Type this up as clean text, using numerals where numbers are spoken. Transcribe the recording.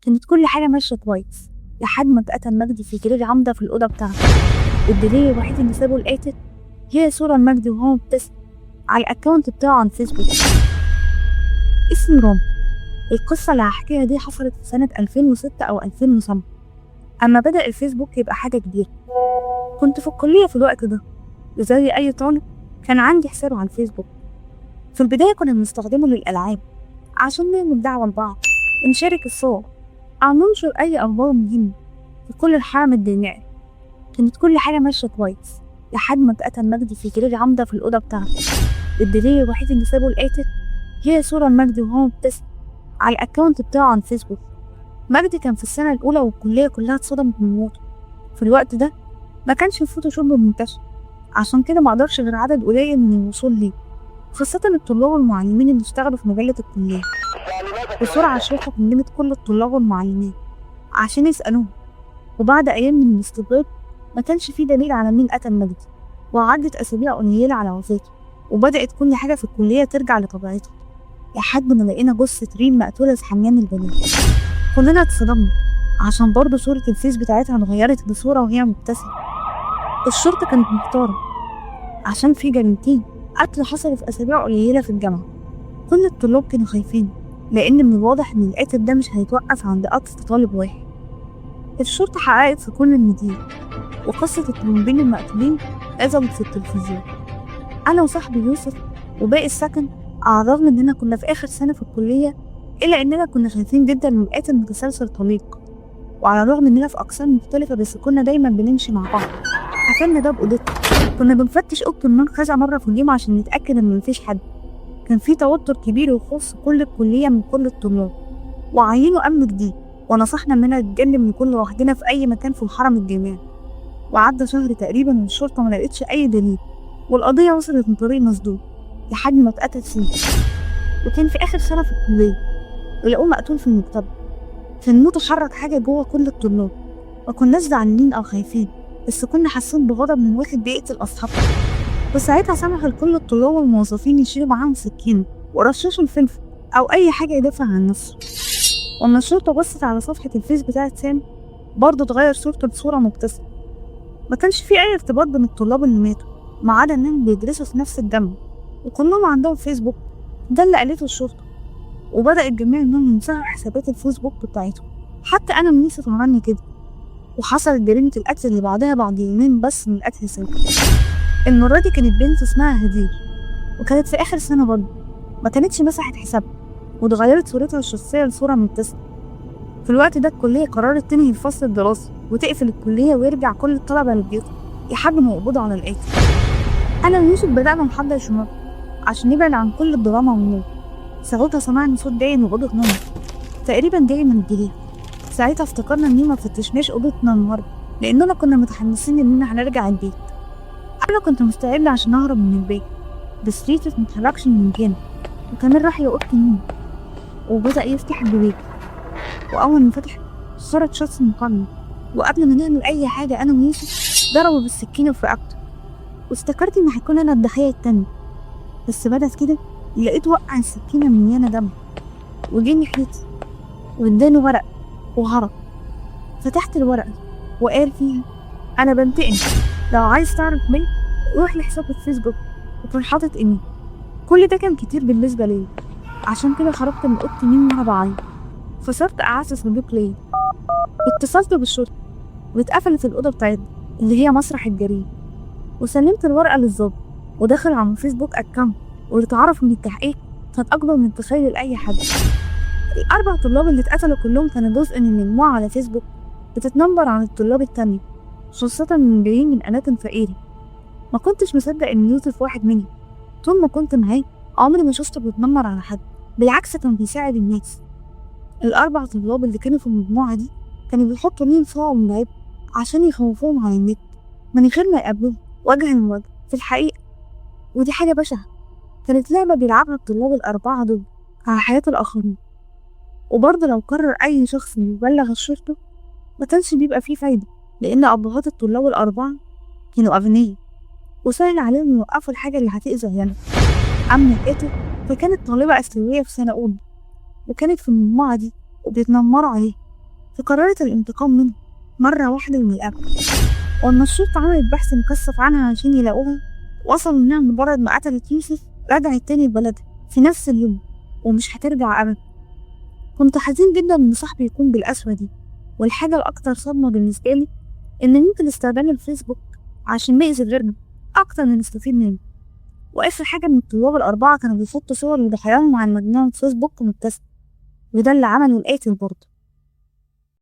كانت كل حاجة ماشية كويس لحد ما اتقتل مجدي في جرير عمدة في الأوضة بتاعته. والدليل الوحيد اللي سابه القاتل هي صورة لمجدي وهو مبتسم على ال account بتاعه على الفيسبوك. اسمي رامي. القصة اللي هحكيها دي حصلت في سنة 2006 أو 2007، أما بدأ الفيسبوك يبقى حاجة كبيرة. كنت في الكلية في الوقت ده، وزي أي طالب كان عندي حساب على الفيسبوك. في البداية كنا بنستخدمه للألعاب عشان نعمل دعوة لبعض ونشارك الصور أو ننشر أي أخبار مهمة في كل الحرم الجامعي. كانت كل حاجة ماشية كويس لحد ما اتقتل مجدي في جرير عمدة في الأوضة بتاعته. الدليل الوحيد اللي سابه القاتل هي صورة لمجدي وهو مبتسم على ال account بتاعه على الفيسبوك. مجدي كان في السنة الأولى والكلية كلها اتصدمت من موته. في الوقت ده ما كانش الفوتوشوب منتشر، عشان كده ما قدرش غير عدد قليل من الوصول ليه، خاصة الطلاب والمعلمين اللي اشتغلوا في مجلة الكلية. بسرعة الشرطة كلمت كل الطلاب والمعلمين عشان يسألوهم، وبعد أيام من الاستجواب ما كانش فيه دليل على مين قتل مجدي. وعدت أسابيع قليلة على وفاته، وبدأت كل حاجة في الكلية ترجع لطبيعتها لحد ما لقينا جثة ريم مقتولة في حمام البنات. كلنا اتصدمنا عشان برضه صورة الفيس بتاعتها اتغيرت بصورة وهي مبتسمة. الشرطة كانت محتارة عشان في جريمتين قتل حصلوا في أسابيع قليلة في الجامعة. كل الطلاب كانوا خايفين لأن من الواضح إن القاتل ده مش هيتوقف عند قتل طالب واحد. الشرطة حققت في كل المدينة، وقصة الطالبين المقتولين نزلت في التلفزيون. أنا وصاحبي يوسف وباقي السكن، على الرغم إننا كنا في آخر سنة في الكلية، إلا إننا كنا خايفين جدا من قاتل متسلسل طليق. وعلى الرغم إننا في أقسام مختلفة بس كنا دايما بنمشي مع بعض. قفلنا باب أوضتنا، كنا بنفتش أوضة النوم كذا مرة في اليوم عشان نتأكد إن مفيش حد. كان في توتر كبير وخوف في كل الكلية من كل الطلاب، وعينوا أمن جديد ونصحنا إننا نتجنب نكون لوحدنا في أي مكان في الحرم الجامعي. وعدى شهر تقريبا والشرطة ما لقتش أي دليل، والقضية وصلت من طريق مسدود لحد ما اتقتل سيف، وكان في آخر سنة في الكلية، ولقوه مقتول في المكتبة. كان موته حرك حاجة جوه كل الطلاب. ما كناش زعلانين أو خايفين، بس كنا حاسين بغضب من واحد بيقتل أصحابه. وساعتها سمحوا لكل الطلاب والموظفين يشيلوا معاهم سكينة ورششوا الفلفل أو أي حاجة يدافع عن نفسه. وأما الشرطة بصت على صفحة الفيس بتاعت سام برضه اتغير صورته لصورة مبتسمة. ما كانش في أي ارتباط بين الطلاب اللي ماتوا، ما عدا إنهم بيدرسوا في نفس الجامعة وكلهم عندهم فيسبوك. ده اللي قالته الشرطة، وبدأ الجميع إنهم يمسحوا حسابات الفيسبوك بتاعتهم، حتى أنا من يوسف عملني كده. وحصلت جريمة القتل اللي بعدها بعد يومين بس من قتل سام. المرة دي كانت بنت اسمها هدير، وكانت في آخر سنة برضه، ما كانتش مسحت حسابها واتغيرت صورتها الشخصية لصورة مبتسمة. في الوقت ده الكلية قررت تنهي الفصل الدراسي وتقفل الكلية ويرجع كل الطلبة لبيوتهم لحد ما يقبضوا على القاتل. أنا ويوسف بدأنا نحضر شنط عشان نبعد عن كل الدراما والنور. ساعتها سمعنا صوت جاي من أوضة نومنا، تقريبا جاي من الجنينة. ساعتها افتكرنا إننا ما فتشناش أوضتنا النهاردة لأننا كنا متحمسين إننا هنرجع البيت. أنا كنت مستعدة عشان أهرب من البيت، بس يوسف متحركش من مكانه، وكمان راح لأوضة النوم وبدأ يفتح الدولاب. وأول ما فتح خرج شخص مقنع، وقبل ما نعمل أي حاجة أنا ويوسف ضربه بالسكينة في رقبته. وافتكرت إن هكون أنا الضحية التانية، بس بدأت كده لقيت وقع السكينة مليانة دم وجه ناحيتي واداني ورق وهرب. فتحت الورقة وقال فيها: أنا بنتقم، لو عايز تعرف مين روح لحساب الفيسبوك. وكان حاطط إيميل. كل ده كان كتير بالنسبة ليا، عشان كده خرجت من أوضتي مين وأنا بعيط. فصرت أعز صديق ليا. اتصلت بالشرطة واتقفلت الأوضة بتاعتنا اللي هي مسرح الجريمة، وسلمت الورقة للظابط ودخل على الفيسبوك account، واللي اتعرف من التحقيق كان أكبر من تخيل أي حد. الأربع طلاب اللي اتقتلوا كلهم كانوا جزء من مجموعة على فيسبوك بتتنمر عن الطلاب التانية، خاصة من جايين من أماكن فقيرة. ما كنتش مصدق إن يوسف واحد منهم. طول ما كنت معاه عمري ما شفته بيتنمر على حد، بالعكس كان بيساعد الناس. الأربع طلاب اللي كانوا في المجموعة دي كانوا بيحطوا ليهم صور مرعبة عشان يخوفوهم على النت من غير ما يقابلوهم وجها لوجه في الحقيقة، ودي حاجة بشعة. كانت لعبة بيلعبها الطلاب الأربعة دول على حياة الآخرين. وبرضه لو قرر أي شخص إنه يبلغ الشرطة ما كانش بيبقى فيه فايدة، لأن أبهات الطلاب الأربعة كانوا أغنياء وسهل عليهم يوقفوا الحاجة اللي هتأذي عيالهم. أما القاتل فكانت طالبة آسيوية في سنة أولى، وكانت في المجموعة دي وبيتنمروا عليها. فقررت الانتقام منه مرة واحدة من الأبد. وأما الشرطة عملت بحث مكثف عنها عشان يلاقوها، وصلوا إنها مجرد ما قتلت يوسف رجعت تاني لبلدها في نفس اليوم ومش هترجع أبدا. كنت حزين جدا إن صاحبي يكون بالقسوة دي، والحاجة الأكثر صدمة بالنسبة لي إن ممكن استخدام الفيسبوك عشان نأذي غيرنا أكتر من نستفيد منه. وآخر حاجة إن الطلاب الأربعة كانوا بيحطوا صور لضحاياهم على مجموعة فيسبوك مبتسمة، وده اللي عمله القاتل برضه.